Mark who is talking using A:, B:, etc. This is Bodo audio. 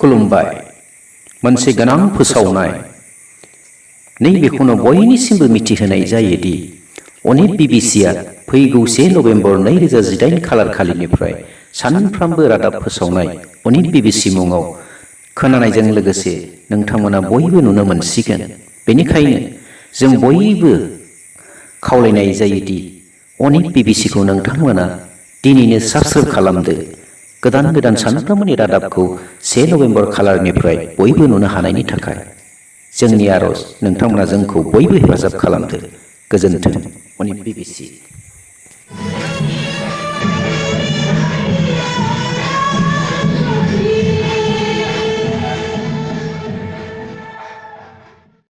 A: खुलुमबाय मोनसे गोनां फोसावनाय नैबेखौनो बयनिसिमबो मिथिहोनाय जायोदि अनित बिबिसिआ फैगौ 1 नभेम्बर 2018 खालार खालिनिफ्राय सानफ्रामबो रादाब फोसावनाय अनित बिबिसि मुङाव खोनानायजों लोगोसे नोंथांमोना बयबो नुनो मोनसिगोन। बेनिखायनो जों बयबो खावलायनाय जायोदि अनित बिबिसिखौ नोंथांमोना दिनैनो साबस्क्राइब खालामदो। गोदान गोदान सानफ्रोमबोनि रादाबखौ 1 नभेम्बर खालारनिफ्राय बयबो नुनो हानायनि थाखाय जोंनि आरज नोंथांमोना जोंखौ बयबो हेफाजाब खालामदो। गोजोन्थों अनित बिबिसि।